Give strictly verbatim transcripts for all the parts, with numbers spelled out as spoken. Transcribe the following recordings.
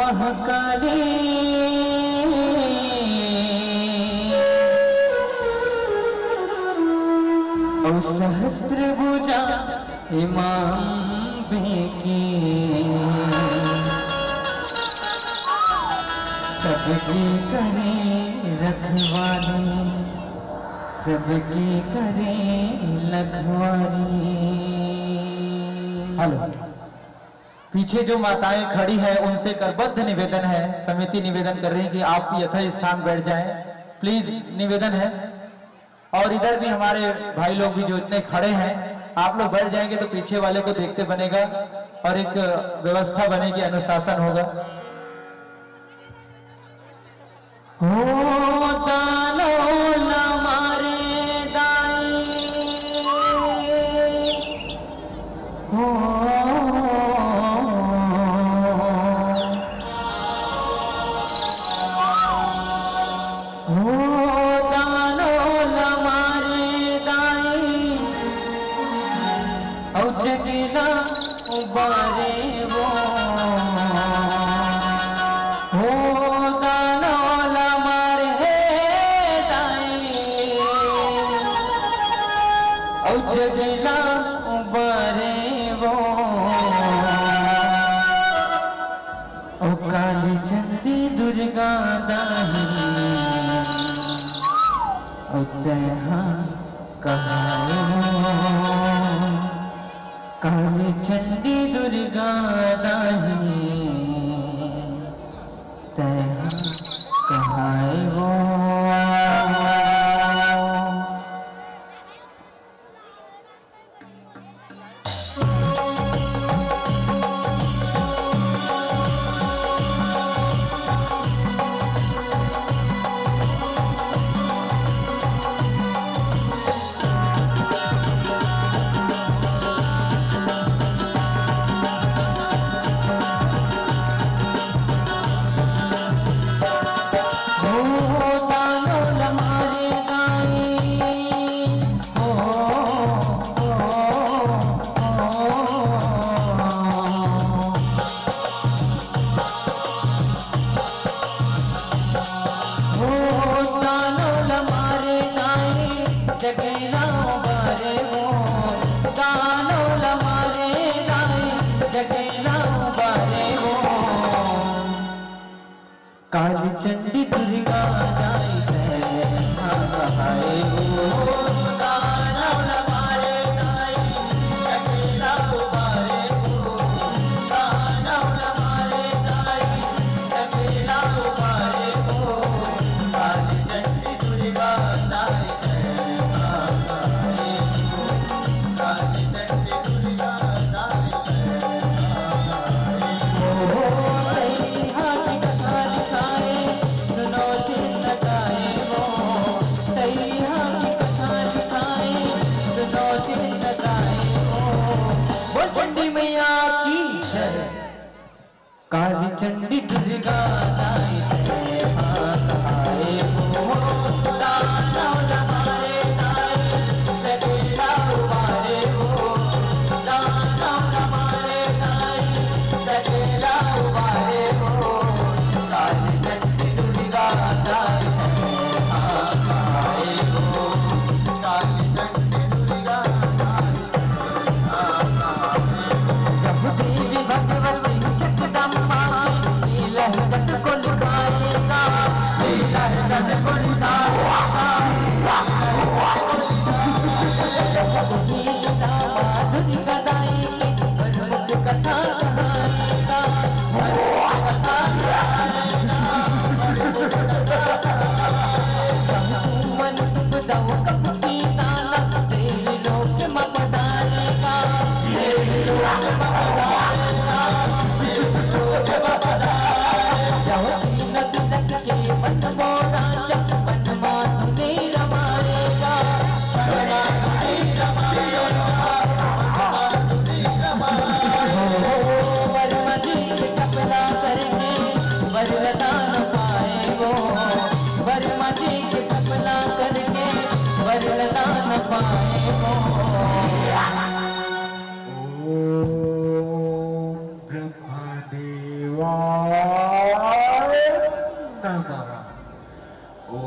महाकाली, अउ सहस्त्र भुजा हे माँ अम्बे के, सबके करे रखवाली, सबके करे रखवाली। हेलो, पीछे जो माताएं खड़ी हैं, उनसे करबद्ध निवेदन है, समिति निवेदन कर रही है कि आप यथा स्थान बैठ जाएं, प्लीज, निवेदन है। और इधर भी हमारे भाई लोग भी जो इतने खड़े हैं, आप लोग बैठ जाएंगे तो पीछे वाले को देखते बनेगा और एक व्यवस्था बनेगी, अनुशासन होगा। हो दानो न मारे दाई, हो, हो दानो न मारे दाई, अउ जगना उबारे वो। हो दानो ला मार हे दाई, अउ जगना उबारे वो। ओ काली चंडी दुर्गा दाई, ओ तैहा कहाए वो। काली चंडी दुर्गा दाई, तैहा कहाए वो। हो दानो ल मारे दाई, जगेला उबारे वो। दानो ल मारे दाई, जगेला उबारे वो। काली चंडी दुर्गा दाई, तैहा कहाए वो। दानो ल मारे दाई, जगेला उबारे वो। दानो ल मारे दाई, जगेला उबारे वो। काली चंडी दुर्गा दाई, तैहा कहाए वो। काली चंडी दुर्गा दाई, तैहा कहाए वो। तैहा की कथा दिखाए, सुनो चिन्ह गाए वो। तैहा की कथा दिखाए, सुनो चिन्ह गाए वो। बोल चंडी मैया की जय। काली चंडी दुर्गा दाई, तैहा कहाए वो। दानव ल मारे दाई, जगेला उबारे वो। दानव ल मारे दाई, जगेला उबारे वो। काली चंडी दुर्गा दाई, तैहा कहाए वो। काली चंडी दुर्गा दाई, जब देवी भगवती जगदम्बा की लहकत को लुटाएगा, की लहकत को लुटाएगा। जब देवी दामा दुर्गा दाई की प्रमुख कथा कहाएगा, प्रमुख कथा कहाएगा। जब मन सुख दव कप की ताना, देवी लोक म पधारेगा। नमः। ॐ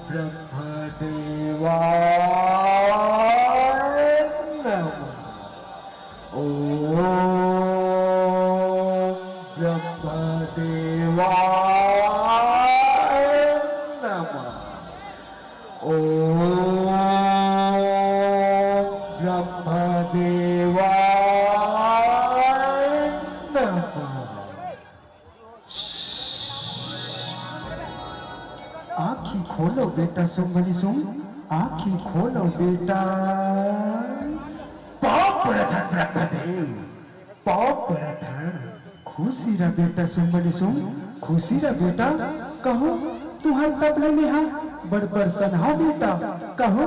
ब्रह्मदेवाय नमः। ॐ ब्रह्मदेवाय नमः। ॐ ब्रह्मदेवाय नमः। आँखी खोलो बेटा सुम्बनी सुम, आँखी खोलो बेटा। पाँव परथन ब्रह्मदेव, पाँव परथन। खुशी रह बेटा सुम्बनी सुम, खुशी रह बेटा। कहो तुँहर तब ले मेहा बड़ परसन्न हँव बेटा। कहो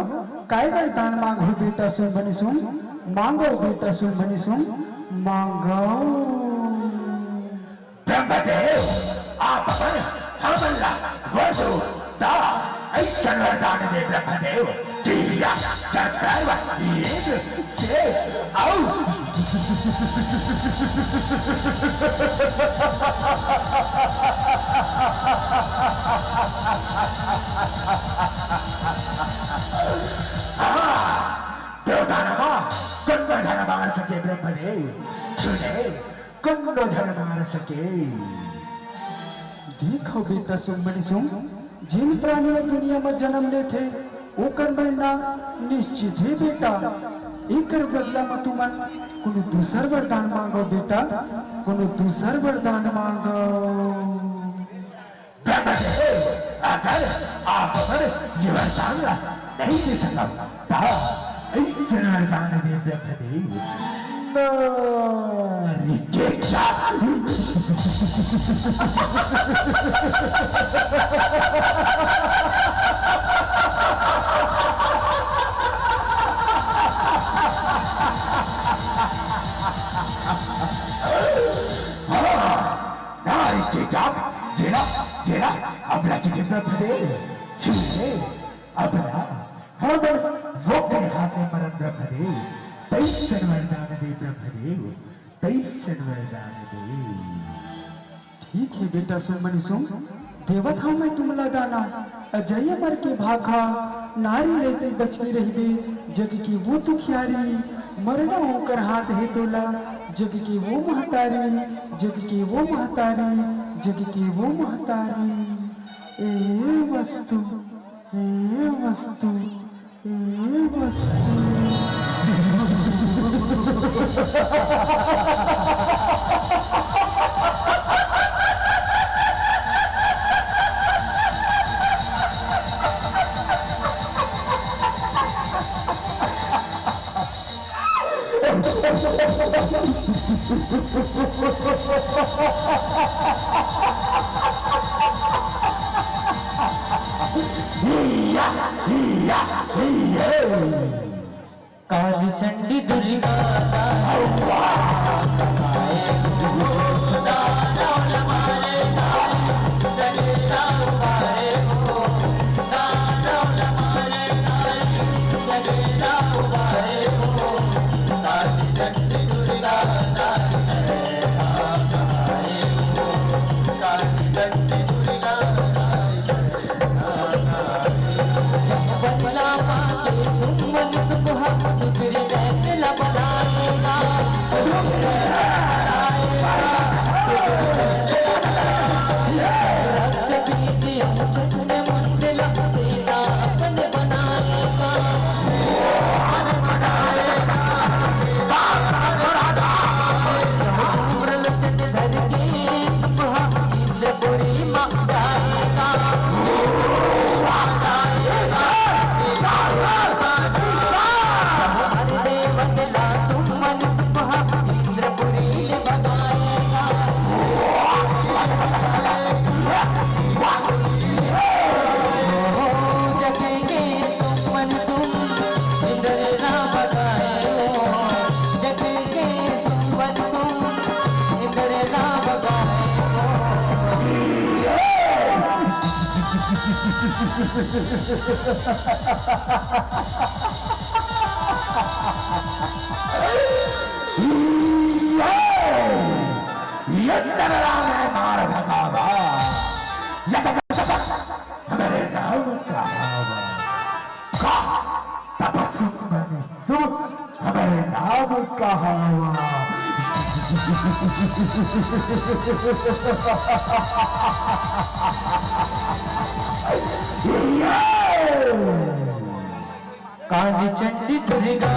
काय वरदान माँगहू बेटा सुम्बनी सुम, माँगव बेटा सुम्बनी सुम, माँगव। ब्रह्मदेव, आप मन हमन ला वर दो, ता अइसन वरदान दे ब्रह्मदेव, कि या करतैव एक से अउ। हाँ, देवदानव मा कोन वरदान माँग सके ब्रह्मदेव, सुने। कोनो झन मार सके। देखव बेटा सुम्बनी सुम, जेन प्राणी ह दुनिया म जनम लेथे, ओकर मरना निश्चित हे बेटा। एकर बदला म तुमन कोनो दूसर वरदान माँगव बेटा, कोनो दूसर वरदान माँगव। ब्रह्मदेव, अगर आप मन ये वरदान ला नहीं दे सकव, त अइसन वरदान दे ब्रह्मदेव, नारी के जात। हाँ, नारी के जात, जेला, जेला, अब लगी के ब्रह्मदेव, सुने, अब ना, हमन वोकरे हाथ में मरन ब्रह्मदेव, तइसन वरदान दे ब्रह्मदेव, तइसन वरदान दे। ठीक हे बेटा सुम्बनी सुम, देवत हँव मैं तुमला दान। अजय अमर के भाखा, नारी ले तैं बचके रहिबे, जग के वो दुखियारी, मरना ओकर हाथ हे तोला, जग के वो महतारी, जग के वो महतारी, जग के वो महतारी। ए वस्तु, ए वस्तु, ए वस्तु। काली चंडी दुर्गा ये तरह है मार काली चंडी दुर्गा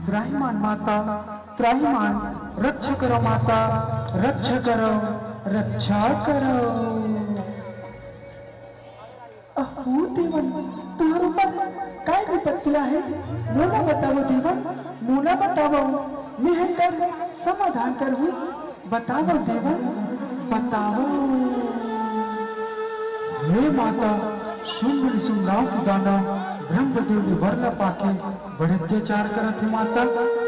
त्राहिमाम माता, त्राहिमाम, रक्षा करो माता, रक्षा करो, रक्षा करो। अहो देवन, तुंहर ऊपर काय विपत्ति आहे? मोला बतावव देवन, मोला बतावव, मैं एकर समाधान करहूँ। बतावव देवन, बतावव। हे माता, शुंभ निशुंभ नांव के दानव ब्रह्मदेव ले वर ला पाके बड़े अत्याचार करत हे माता,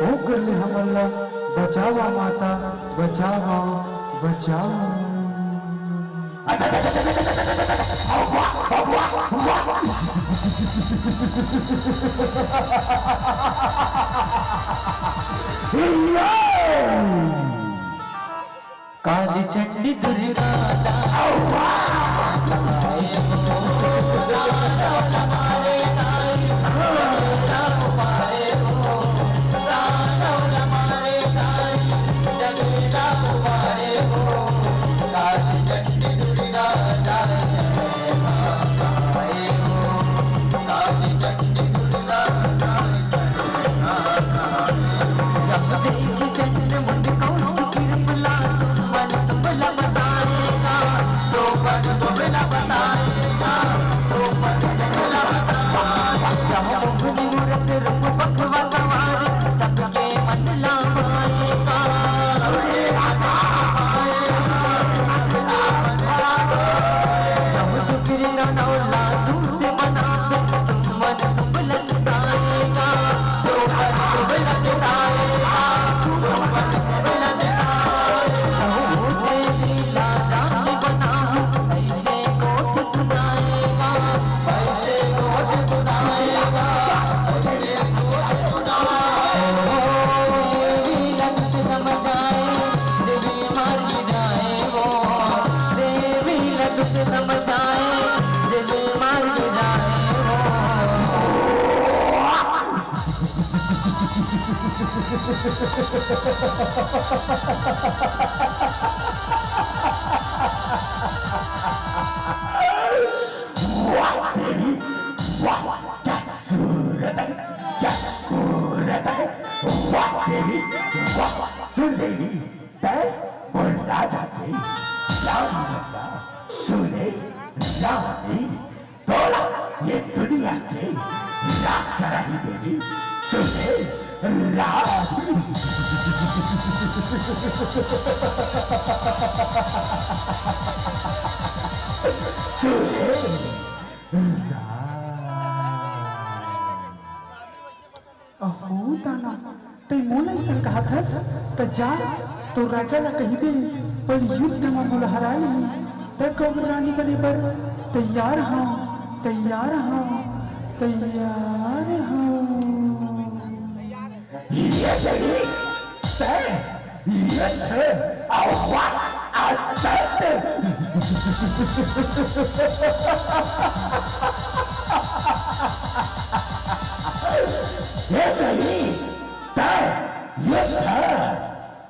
ओकर ले हमन ला बचावा माता, बचावा, बचावा। काली चंडी दुर्गा वाह देवी, वाह, क्या सूरत है, क्या सूरत है। वाह देवी, वाह। सुन देवी, तैं मोर राजा के राम बता। सुने रानी, तोला ये दुनिया के राज कराही देवी। सुने रानी। सुने रानी। अहो दानव, तैं मोला अइसन कहत हस, त जा, तोर राजा ला कहिबे, पर युद्ध म मोला हरा लेही, त गौर रानी बने बर तैयार हंव, तैयार हंव, तैयार हंव। ये देवी, तैं युद्ध अउ असत ये नहीं, तय युद्ध,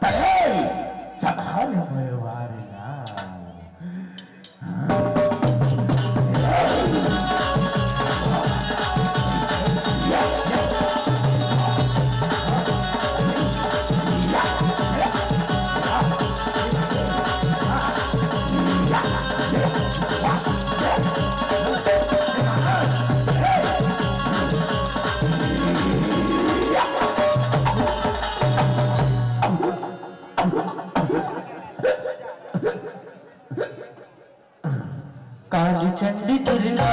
तय संभाल मरवार ला। काली चंडी दुर्गा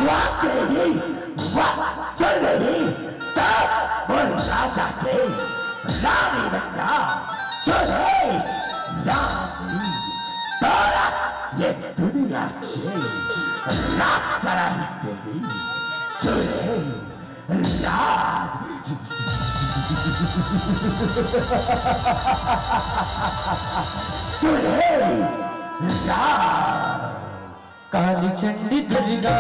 वाह देवी, वाह, चल देवी, तब बोल राजा के रानी बनना, चले रानी, तोरा ये दुनिया के राज कराही देवी, चले राज। सुरे राज। काली चंडी दुर्गा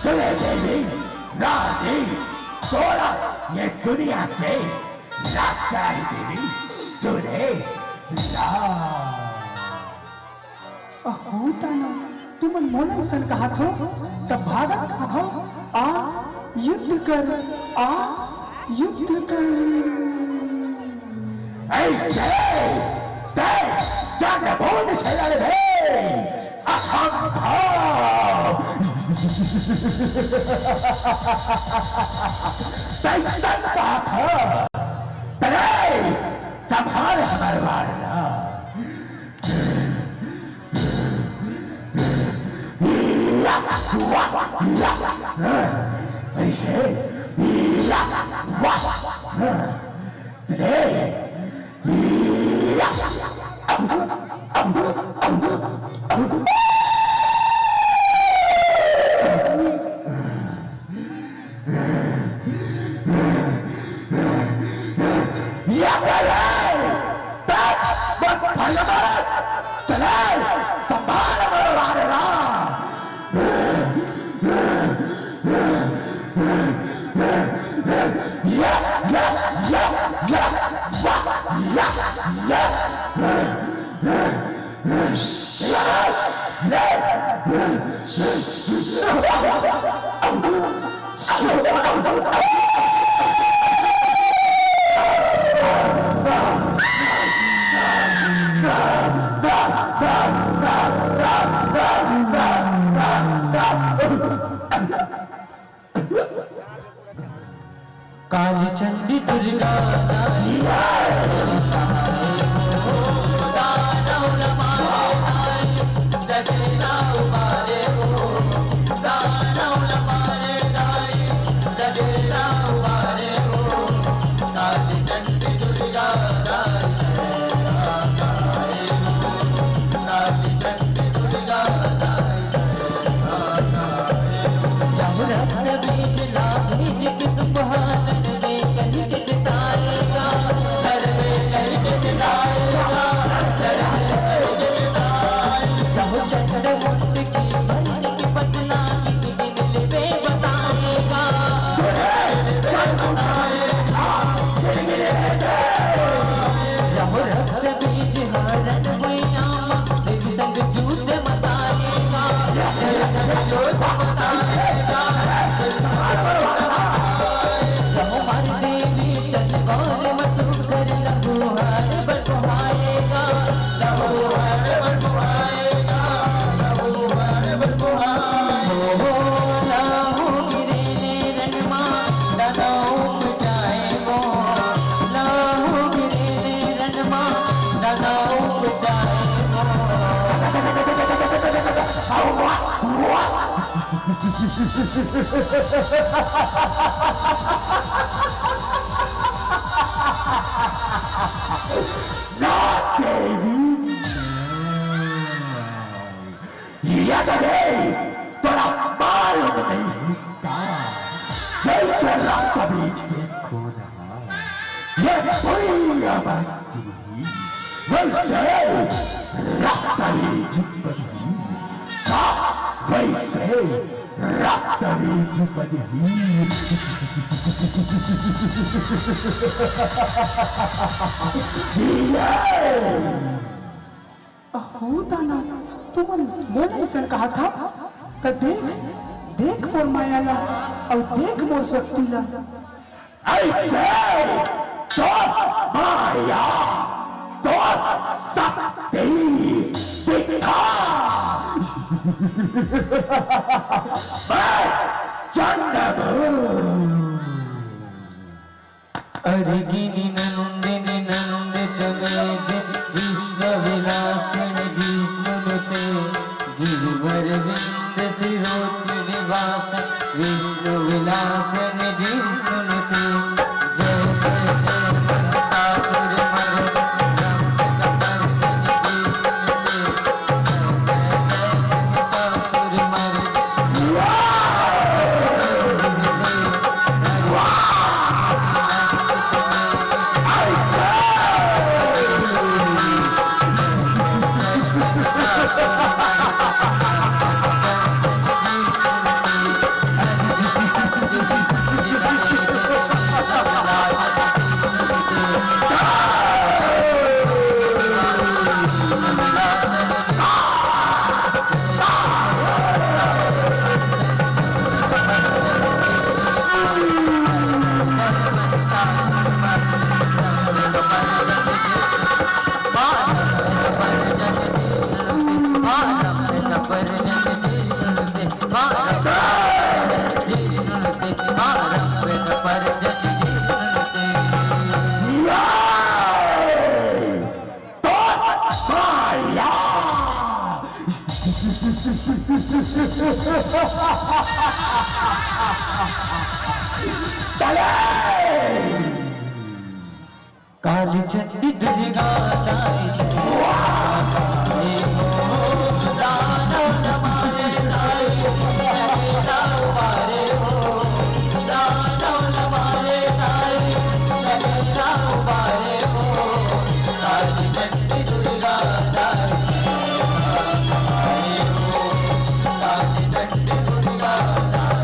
सुने देवी, रानी, तोरा ये दुनिया के राज कराही देवी, सुने राज। अहो दानव, तुमन मोला अइसन कहत हो, त भागत हव, आ युद्ध कर, आ युद्ध कर। अइसे तैं चंद्रभूमि से लड़बे, असंभव। तैं संभव। तैं संभाल हमर वार ला। ऐसे। रे। काली चंडी दुर्गा ना देवी। ये तो नहीं, तोरा मालूम नहीं का? जैसे रक्त बीज के खून है, ये दुनिया में गिरी, वैसे रक्त बीज बनी। का? वैसे रक्त बीज बनी। ये अहो दाना, तुमन मोला अइसन कहा था, त देख, देख मोर माया ला, अउ देख मोर शक्ति ला। ऐसे तो माया, तो शक्ति दिखा। मैं चंद्र हूँ। अर्गिनि नन्दिनि नन्दित मेदिनि विश्व विलासिनि जिष्णुनुते गिरिवर विंद शिरोचि निवासिनि विष्णु विलासिनि जिष्णुनुते। जय जय जय मनसासुर मर्दिनि लंकित मर्दिनि जिष्णुनुते। जय जय जय मनसासुर मर्दिनि काली चंडी दुर्गा दाई, दानव न मारे दाई, सकेला उबारे हो, दानव न मारे दाई, सकेला उबारे हो, काली चंडी दुर्गा दाई, उबारे हो, काली चंडी दुर्गा दाई।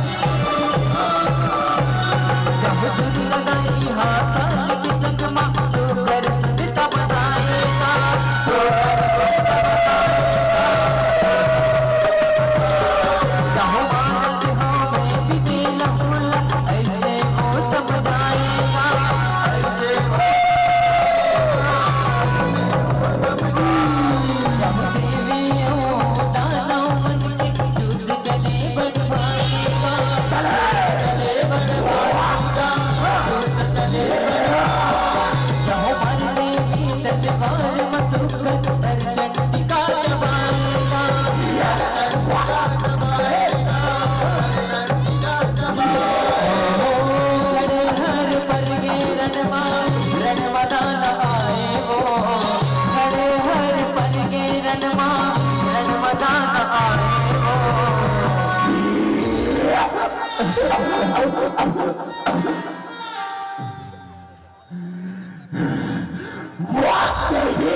वाह देवी,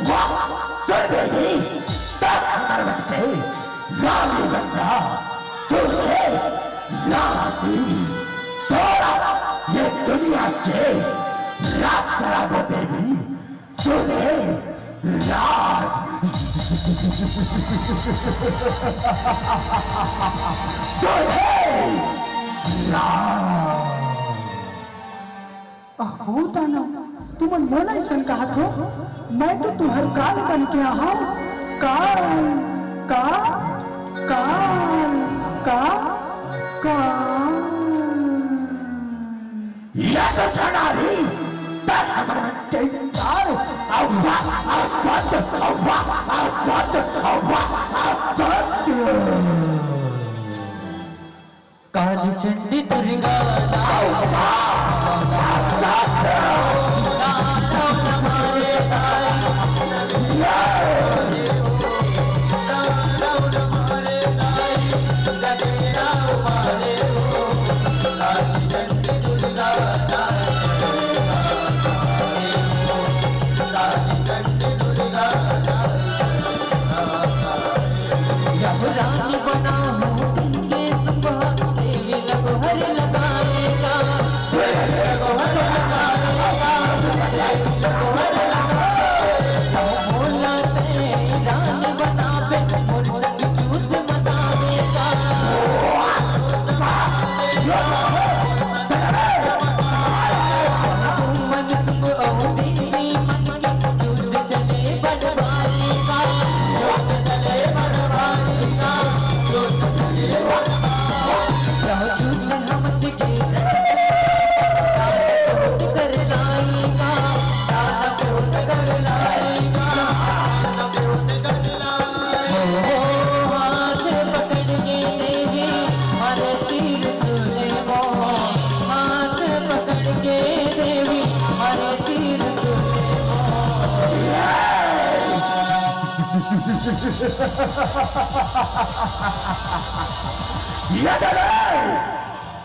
वाह, सुन देवी, तब अमर बन के राम युगंधा, तू है राम की, थोड़ा ये दुनिया के राज करा दो देवी, तू है राज। तू है राज। अहो दानव, तुमन मोला अइसन कहत हो? मैं तो तुंहर काल बन के आहंव। काल, काल, काल, काल, काल। या तो चढ़ाई, तन मन के काल, अव्वा, असत, अव्वा, असत, अव्वा, असत। काली चंडी दुर्गा ये चले!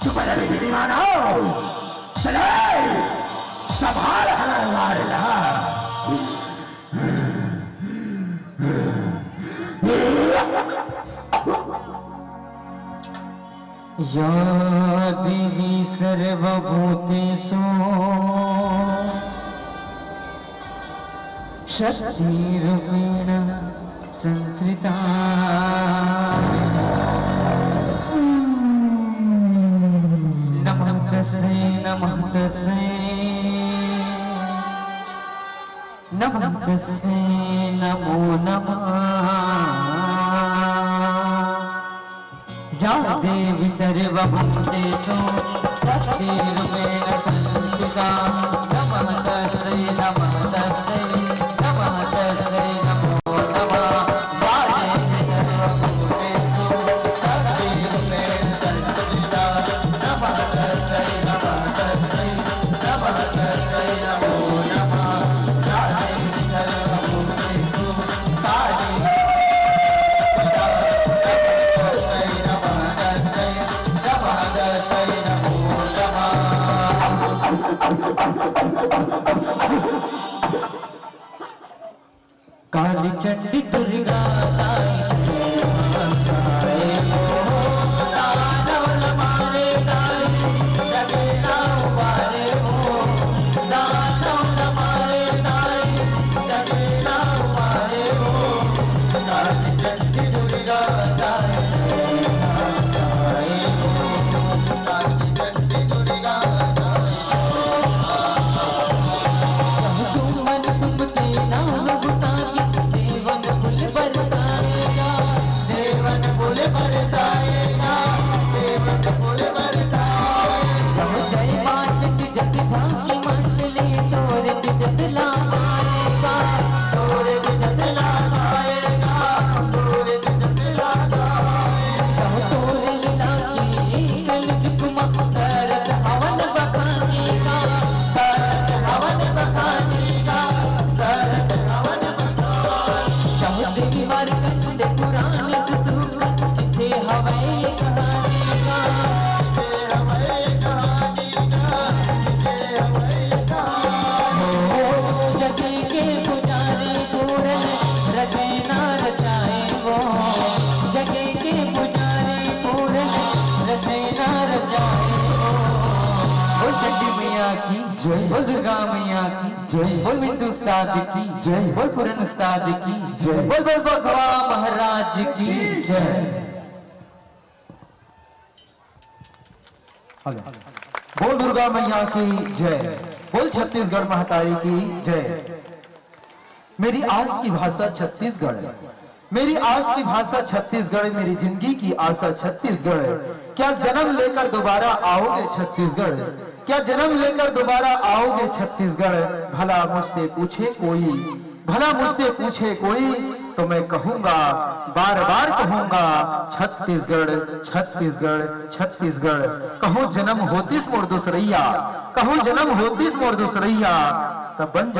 चुप रहे, विधि मानो। चले! संभाल हमारे लाल ला। या देवी सर्वभूतेषु शक्तिरूपेण संस्थिता। नमः तस्मै, नमः तस्मै। नमः तस्मै नमो नमः। या देवी सर्वभूतेषु शक्तिरूपेण संस्थिता। नमः तस्मै, नमः तस्मै, नमः तस्मै नमो नमः। या देवी सर्वभूतेषु काली चंडी दुर्गा दाई, दानव मारे दाई, जगेरा उबारे हो, दानव मारे दाई, जगेरा उबारे हो, काली चंडी दुर्गा दाई, काली चंडी दुर्गा दाई। तुमन तुमके नाम गुसाई, देवन फूल बरसाएगा, देवन फूल बरसाएगा, देवन फूल बरसाएगा। जय मात की जस झांकी मंडली, तोर जस लाएगा, तोर जस लाएगा, तोर जस लाएगा। तोर लीला की कल जुगमा करत हवन बखानी का, करत हवन बखानी का, करत हवन बखानी का। जब देवी मार कंड पुराण सुसुक, तिथे हवै ये कहानी का, तिथे हवै ये कहानी का, तिथे हवै ये कहानी का। हो जगे के पुजारी पूरन रचना रचाए वो, जगे के पुजारी पूरन रचना रचाए वो। बोल चंडी मैया की जय। बोल दुर्गा मैया की जय। बोल मिंटू उस्ताद की जय। बोल पूरन उस्ताद की जय। बोल बोल बघवा महाराज की जय। हेलो। बोल दुर्गा मैया की जय। बोल छत्तीसगढ़ महतारी की जय। मेरी आस की भाषा छत्तीसगढ़, मेरी आस की भाषा छत्तीसगढ़, मेरी जिंदगी की आशा छत्तीसगढ़। क्या जन्म लेकर दोबारा आओगे छत्तीसगढ़? क्या जन्म लेकर दोबारा आओगे छत्तीसगढ़? भला मुझसे पूछे कोई, भला मुझसे पूछे कोई, तो मैं कहूंगा, बार बार कहूंगा, छत्तीसगढ़, छत्तीसगढ़, छत्तीसगढ़। कहूं जन्म होतिस मोर दूसरैया, कहूं जन्म होतिस मोर दूसरैया, तब बन